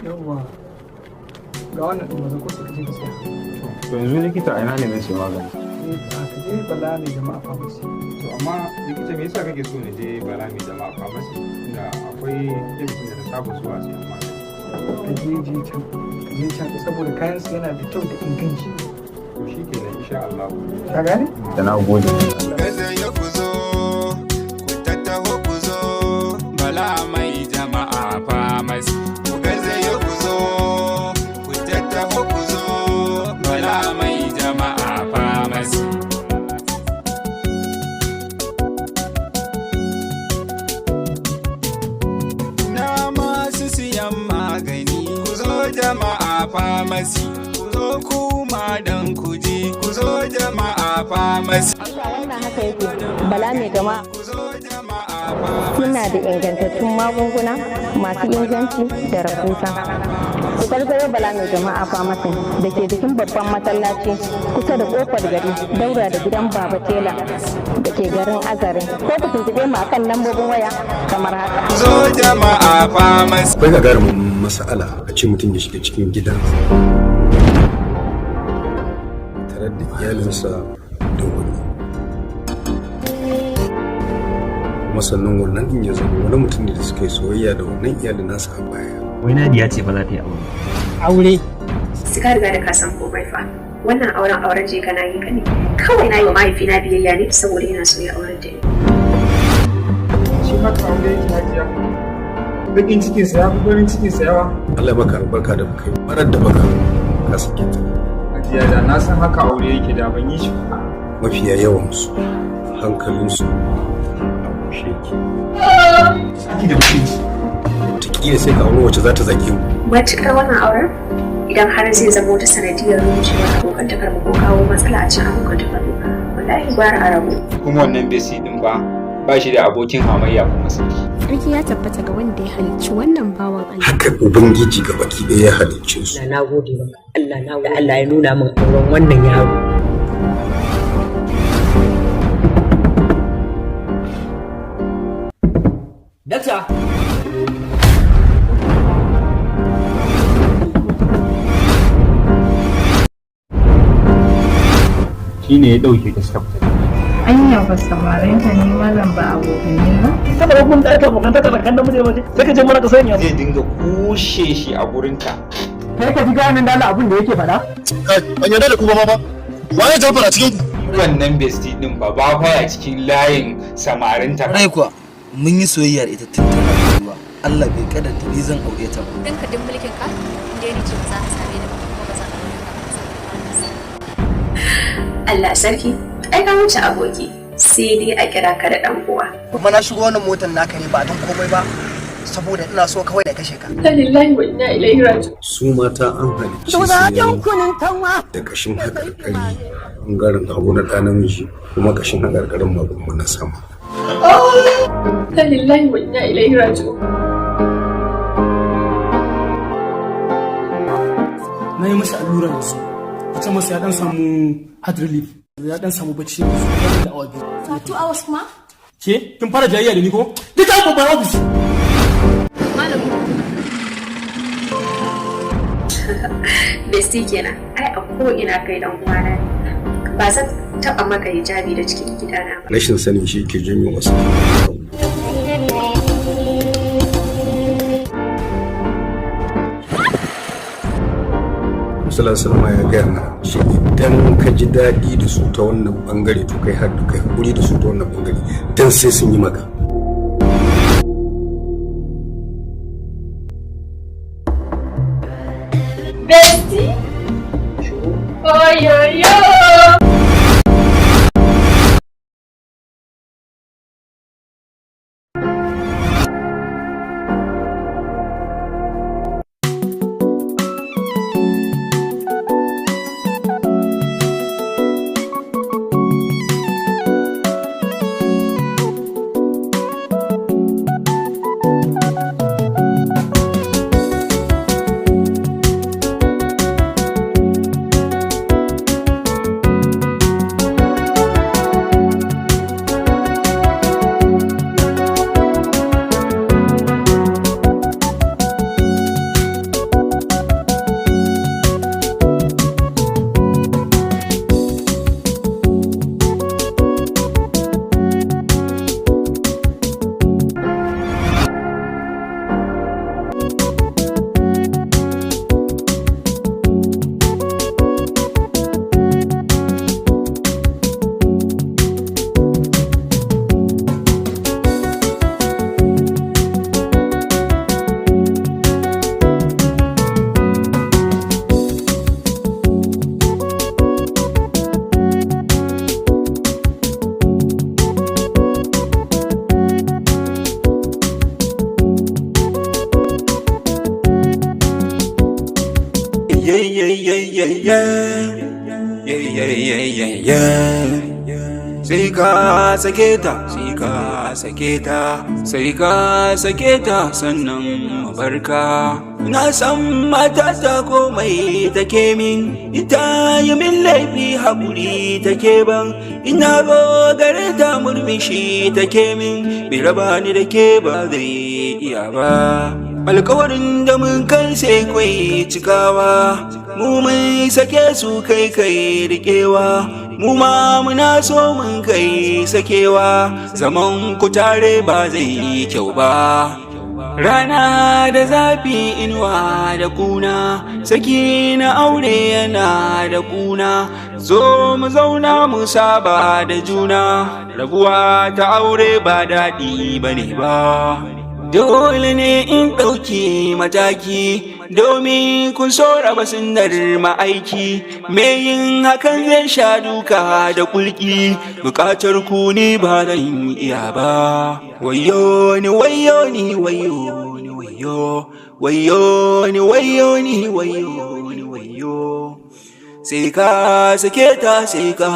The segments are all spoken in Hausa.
Yawwa, ga wannan ɗin, maza ko sai ka je ka saya. To, yanzu likita, a ina ne zan siya magani? Eh, a ka je Bala Mai Jama'a Pharmacy. To, amma likita, me yasa kake so na je Bala Mai Jama'a Pharmacy, inda akwai kemis da na saba zuwa siyan magani? Ka je je can, ka je can saboda kayan su yana da kyau da inganci. To, shikenan, insha Allah. Ka gane? Da na gode. Garzaya ku zo, ku tattaho ku zo, Bala Mai Jama'a Pharmacy. Ku garzaya ku zo, ku tattaho ku zo, Bala Mai Jama'a Pharmacy. Na masu siyan magani, ku zo jama'a pharmacy, ku zo kuma dan ku ji, ku zo jama'a pharmacy. Wannan haka yake, Bala Mai Jama'a Ku zo jama'a. Suna da ingantattun magunguna masu inganci da rahusa. Ku garzayo Bala Mai Jama'a Pharmacy da ke jikin babban masallaci, kusa da kofar gari, daura da gidan Baba Tela da ke garin Azare. Ko ku tuntuɓe mu akan lambobin waya kamar haka. Ku zo jama'a pharmacy. Akwai gagarumin mas'ala a ce mutum ya shiga cikin gidan tare da iyalinsa da wani, kuma sannan wannan din ya zama wani mutum ne da suka yi soyayya da wannan iyalin nasa a baya. Wai Nadiya ce ba za ta yi aure. Aure? Sai ka riga da ka san komai fa. Wannan auren, auren je kana yi ka ne. Kawai na yi wa mahaifina biyayya ne saboda yana so ya auren da ni. Shi haka aure yake, hajiya. Bakin cikinsa ya fi farin cikinsa yawa. Allah ya maka albarka da baka yi barar da baka ka sake ta. Hajiya, da na san haka aure yake, da ban yi shi ba. Mafiya yawansu hankalinsu a bushe yake. Ki da mutunci. Wataƙila sai ka auri wacce za ta zage mu. Matuƙar wannan auren idan har zai zama wata sanadiyar rubucewar abokantakar mu ko kawo matsala a cikin abokantakar mu, wallahi gwara a rabu. Kuma wannan bestie din ba ba shi da abokin hamayya kuma sarki. Sarki ya tabbata ga wanda ya halicci wannan bawan Allah. Haka Ubangiji ga baki ɗaya ya halicce su. Allah, na gode maka. Allah, na gode. Allah ya nuna min auren wannan yaro. Dakta! Shi ne ya ɗauke ta suka fita. Anya ba samarin ka ne malam, ba abokanai ba? Saboda kun da aka abokantaka tsakanin namiji da mace, sai ka je mana ka sanya. Zai dinga kushe shi a gurinta. Kai, ka ji ganin da Allah abin da yake faɗa? Kai, ban yarda da ku ba ma ba. Waye Jafar a cikin ku? Wannan bestie din ba ba baya cikin layin samarinta. Rai kuwa, mun yi soyayya da ita tun tana budurwa. Allah bai kadarta ni zan aure ta ba. Ɗinka duk mulkin ka, inda ni ce ba za ka same ni ba, kuma ba za ka aure ka ba. Allah sarki, ai ka wuce aboki, sai dai a kira ka da dan uwa. Kuma na shigo wannan motar naka ne ba don komai ba, saboda ina so kawai da kashe ka. Inna lillahi wa inna ilaihi raji'un. Su mata an halicce su ne da kashin haƙarƙari ɓangaren hagu na ɗa namiji, kuma kashin haƙarƙarin ma kuma na sama. Inna lillahi wa inna ilaihi raji'un. Na yi masa allura yanzu, ta ce masa ya dan samu heart relief, ya dan samu bacci yanzu da awa 2. 2 hours kuma? Ke kin fara jayayya da ni ko? Get out of my office! Malam. Bestie kenan, ai a ko ina kai dan uwana ne. Ba zan taba maka hijabi da cikin gidana ba. Rashin sanin shi ke janyo wasu. Sallallahu alaihi ya gaya mana shi, idan ka ji daɗi da su ta wannan bangare, to kai har kai hakuri da su ta wannan bangare, dan sai sun yi maka. Bestie? Oyoyo! Yeah, yeah. Yeah, yeah, yeah, yeah, yeah. Sai ka sake ta, sai ka sake ta, sai ka sake ta sannan mu barka. Na san mata ta komai take min, ita yi min laifi haƙuri take ban, ina zo gare ta murmushi take min, bai raba ni da ke ba zai iya ba. Alkawarin da mun kai sai kwai cikawa, mu mun sake su kai kai rikewa, mu ma muna so mun kai sakewa, zaman ku tare ba zai yi kyau ba. Rana da zafi, inuwa da kuna, saki na aure yana da kuna. Zo mu zauna mu saba da juna, rabuwa ta aure ba daɗi ba ne ba. Dole ne in ɗauki mataki domin kun so raba sunnar ma'aiki. Me yin hakan zai sha duka da kulki. Bukatar ku ne ba zan iya ba. Wayo ni, wayo ni, wayo ni, wayo, wayo ni, wayo ni, wayo ni, wayo. Sai ka sake ta, sai ka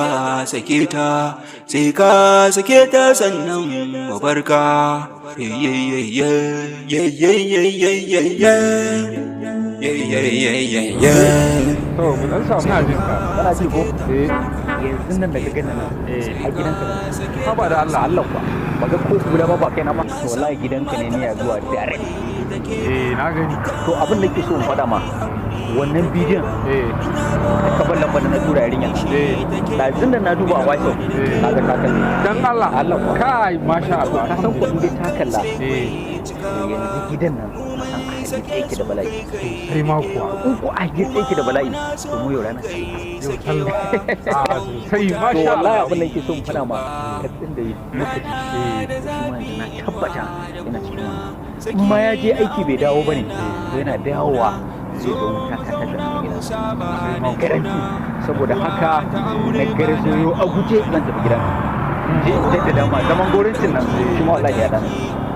sake ta, sai ka sake ta sannan mu barka. Yeah, yeah, yeah, yeah, yeah, yeah, yeah, yeah, yeah, yeah, yeah, yeah. To, mu dan samu na jin ka. Kana ji ko? Eh. Yanzu nan da ka gani nan, a gidanka ne. Haba da Allah. Allah kuwa. Ba ga ko guda ba ba kai na ba. To, wallahi gidanka ne ni ya zuwa direct. Eh, na gani. To, abin da ke so in faɗa ma, wannan bidiyon da ka bar lambar da na tura yarinya. Ɗazun da na duba a WhatsApp, na ga ta kalle. Dan Allah? Allah kuwa. Kai, masha Allah. Ka san ko in dai ta kalla. Yanzu gidan nan ka san a hargitse yake da bala'i. Sai ma kuwa. In ko a hargitse yake da bala'i, to mu yau ranar sallah. Yau sallah. Ah, sosai, To masha wallahi Allah. abin da yake so in faɗa ma, katsin da muka ji. Shi ma yanzu na tabbata yana cikin wannan. In ma ya je aiki bai dawo ba ne, to yana dawowa zai ga wuta ta tashi a cikin gidan. Garanti. Saboda haka na garzayo a guje zan tafi gidan. In je in jaddada ma zaman gorancin nan shi ma wallahi ya dana.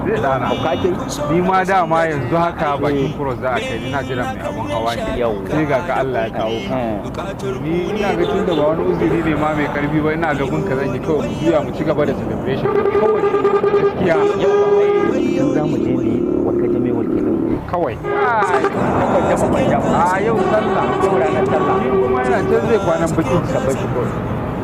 Zai dana. Hauka ake yi? Ni ma dama yanzu haka bakin cross za a kai ni, na jiran mai abun hawa ne. Sai ga ka Allah ya kawo ka. Ni ina ga tunda ba wani uzuri ne ma mai karfi ba, ina ga gun ka zan yi kawai, mu juya mu ci gaba da celebration. Kawai gaskiya. Yanzu za mu je mu yi wanka jame walke din. Kawai. A yau sallah. Yau ranar sallah. Shi kuma yana can zai kwanan bakin. Ka bar shi kawai.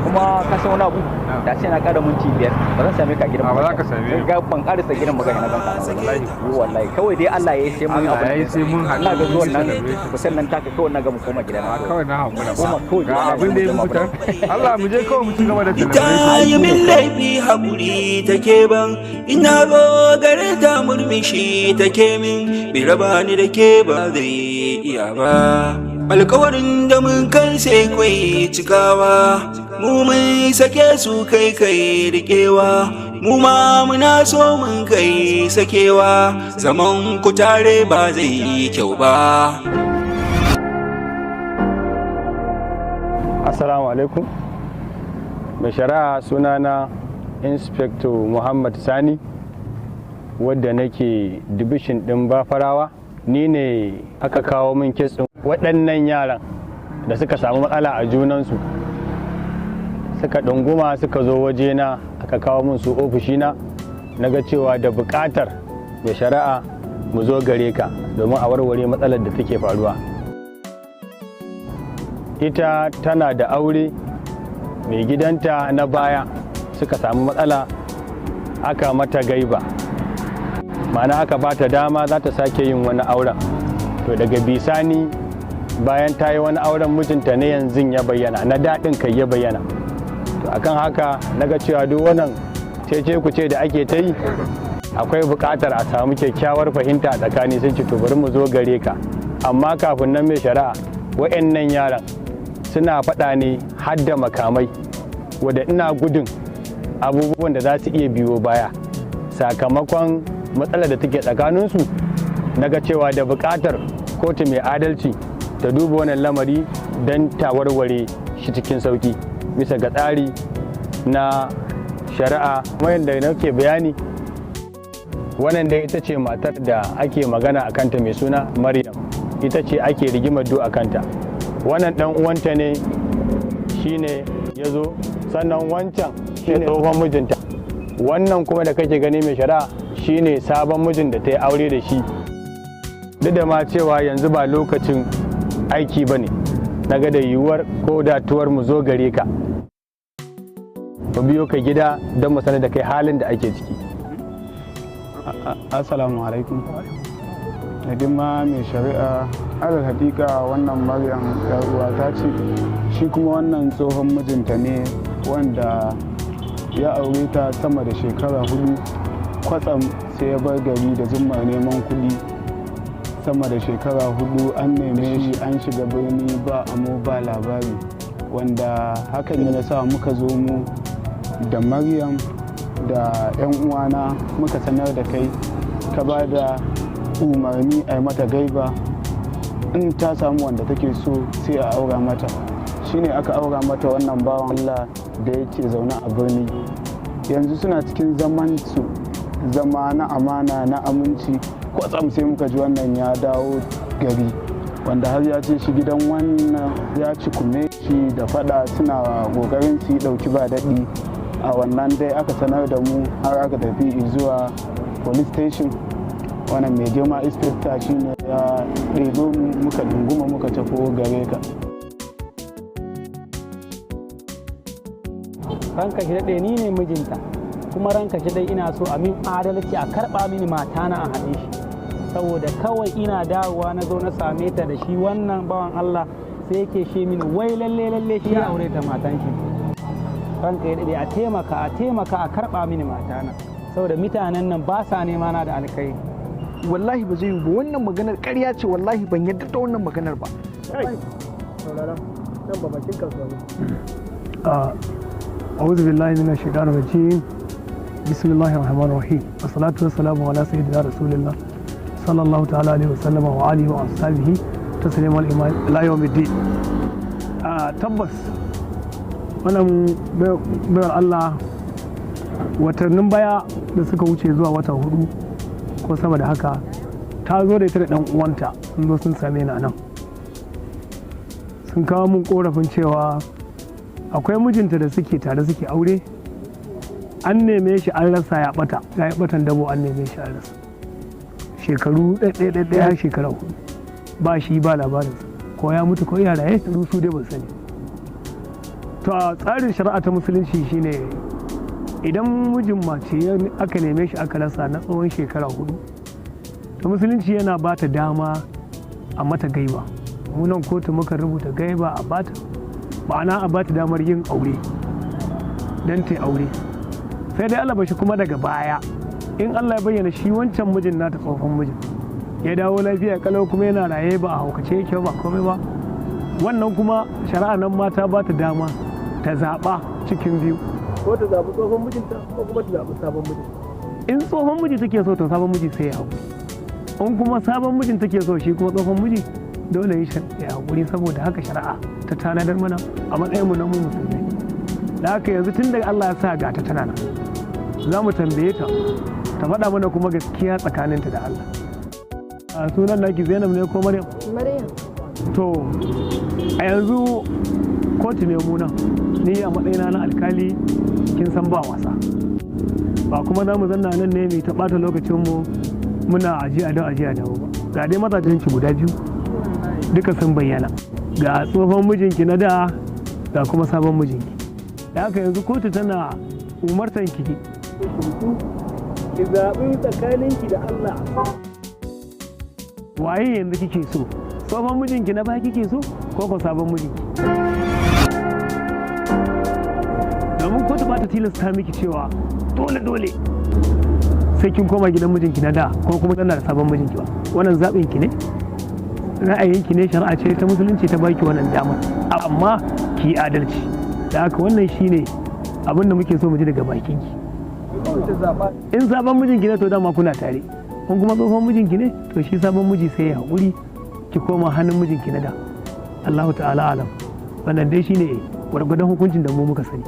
Kuma ka san wani abu, da sai na ƙara minti 5 ba zan same ka a gidan A, ba za ka same ni. Ga ban ƙarasa gidan magana na ganka. Wallahi. Yi wallahi kawai dai Allah ya yi sai mun Allah ya yi sai mun haɗu, Ina ga mun zuwan yi nan celebration. kusan nan taka kawai na ga mu koma gida na. Kawai na hakura. Koma kawai Ga gida na abin da ya mu fitar. Allah mu je kawai mu ci gaba da Ita celebration. yi min laifi haƙuri take ban, ina zo gare ta murmushi take min, bai raba ni da ke ba zai iya ba. Alkawarin da mun kai sai kwai cikawa, mu mun sake su kai kai rikewa, mu ma muna so mun kai sakewa, zaman ku tare ba zai yi kyau ba. Assalamu alaikum. Mai shari'a, sunana Inspector Muhammad Sani, wadda nake division ɗin Bafarawa. Ni ne aka kawo min case ɗin waɗannan yaran da suka samu matsala a junansu. Suka ɗunguma suka zo wajena, aka kawo min su ofishina. Na ga cewa da buƙatar mai shari'a mu zo gare ka domin a warware matsalar da take faruwa. Ita tana da aure, mai gidanta na baya suka samu matsala, aka mata gaiba, ma'ana aka ba ta dama za ta sake yin wani auren. To, daga bisani bayan ta yi wani auren, mijinta ne yanzu ya bayyana, na daɗin kai ya bayyana. To, akan haka na ga cewa duk wannan cece ku ce da ake ta yi, akwai buƙatar a samu kyakkyawar fahimta a tsakani. Sun ce to bari mu zo gare ka. Amma kafin nan, mai shari'a, wa'annan yaran suna faɗa ne har da makamai, wadda ina gudun abubuwan da za su iya biyo baya sakamakon matsalar da take tsakaninsu. Na ga cewa da buƙatar kotu mai adalci ta duba wannan lamari don ta warware shi cikin sauƙi bisa ga tsari na shari'a. Kuma yadda nake bayani, wannan dai ita ce matar da ake magana a kanta mai suna Maryam. Ita ce ake rigimar du a kanta. Wannan dan uwanta ne, shine ya zo. Sannan wancan shine tsohon mijinta. Wannan kuma da kake gani, mai shari'a, shine sabon mijin da ta yi aure da shi. Duk da ma cewa yanzu ba lokacin aiki ba ne, na ga da yiwuwar ko datuwar mu zo gare ka, mu biyo ka gida don mu sanar da kai halin da ake ciki. Assalamu alaikum. Da girma mai shari'a, alal hakika wannan Maryam yar uwata ce, shi kuma wannan tsohon mijinta ne wanda ya aure ta sama da shekara 4. Kwatsam sai ya bar gari da zimmar neman kuɗi. Sama da shekara 4 an neme shi, an shiga birni ba amo ba labari, wanda hakan ya sa muka zo mu da Maryam da 'yan uwana muka sanar da kai, ka ba da umarni a yi mata gaiba. In ta samu wanda take so, sai a aura mata. Shine aka aura mata wannan bawan Allah da yake zaune a birni. Yanzu suna cikin zaman su, zama na amana na aminci. Kwatsam sai muka ji wannan ya dawo gari, wanda har ya ce shi gidan wannan ya ci kume shi da fada, suna kokarin su yi dauki ba daɗi. A wannan dai aka sanar da mu, har aka tafi zuwa police station. Wannan mai girma inspector shine ya ɗebo mu, muka dunguma muka tafi gare ka. Ranka shi daɗe, ni ne mijinta, kuma ranka shi dai ina so a min adalci, a karɓa mini matana a hannun shi, saboda kawai ina dawowa na zo na same ta da shi wannan bawan Allah, sai yake she mini wai lalle lalle shi ya aure ta, matan shi. Ranka ya daɗe, a taimaka, a taimaka a karɓa mini matana, saboda mutanen nan ba sa nema na da alkhairi. Wallahi ba zai yi ba, wannan maganar ƙarya ce. Wallahi ban yarda da wannan maganar ba. Saurara, nan ba bakin kasuwa ne. أعوذ بالله من الشيطان الرجيم، بسم الله الرحمن الرحيم، والصلاة والسلام على سيدنا رسول الله صلى الله تعالى عليه وسلم وآله وأصحابه تسليم الإيمان إلى يوم الدين. Tabbas wannan bayar Allah, watannin baya da suka wuce zuwa wata 4 ko sama da haka, ta zo da ita da ɗan uwanta, sun zo sun same ni a nan, sun kawo mun korafin cewa akwai mijinta da suke tare suke aure, an neme shi an rasa, ya bata, ya yi batan dabo, an neme shi an rasa shekaru ɗaya har shekara 4, ba shi ba labarinsa, ko ya mutu ko ya raye, su dai ban sani. To, a tsarin shari'a ta Musulunci shine idan mijin mace aka neme shi aka rasa na tsawon shekara 4, to Musulunci yana ba ta dama a mata gaiba. Munan kotu muka rubuta gaiba a bata, ma'ana a bata damar yin aure don ta aure. Sai dai Allah bashi kuma daga baya in Allah ya bayyana shi wancan mijin nata, tsohon mijin, ya dawo lafiya kalau kuma yana raye, ba a haukace yake ba, komai ba, wannan kuma shari'a nan mata ba ta dama ta zaɓa cikin biyu: ko ta zaɓi tsohon mijinta ko kuma ta zaɓi sabon mijin. In tsohon miji take so, to sabon miji sai ya haƙuri. In kuma sabon mijin take so, shi kuma tsohon miji dole ya haƙuri, saboda haka shari'a ta tanadar mana a matsayin mu na mu musulmai. Da haka yanzu tun daga Allah ya sa ga ta tana nan, za mu tambaye ta, ta faɗa mana kuma gaskiya tsakaninta da Allah. A sunan naki Zainab ne ko Maryam? Maryam. To, a yanzu kotu ne mu nan. Ni a matsayina na alkali, kin san ba wasa ba, kuma za mu zanna nan ne mai ta ɓata lokacinmu muna ajiya da ajiya dawo ba. Ga dai mazajen ki guda biyu duka sun bayyana, ga tsohon mijinki na da, ga kuma sabon mijinki. Da haka yanzu kotu tana umartan ki ki zaɓi tsakaninki da Allah, waye yanzu kike so? Tsohon mijinki na ba kike so ko sabon mijinki? Domin kotu ba ta tilasta miki cewa dole dole sai kin koma gidan mijinki na da ko kuma tana da sabon mijinki ba. Wannan zaɓin ki ne, ra'ayinki ne, shari'a ce ta Musulunci ta baki wannan damar, amma ki yi adalci. Da haka wannan shine abin da muke so mu ji daga bakinki. In sabon mijinki ne, to dama kuna tare. In kuma tsohon mijinki ne, to shi sabon miji sai ya haƙuri, ki koma hannun mijinki na da. Allahu ta'ala alam. Wannan dai shine gwargwadon hukuncin da mu muka sani.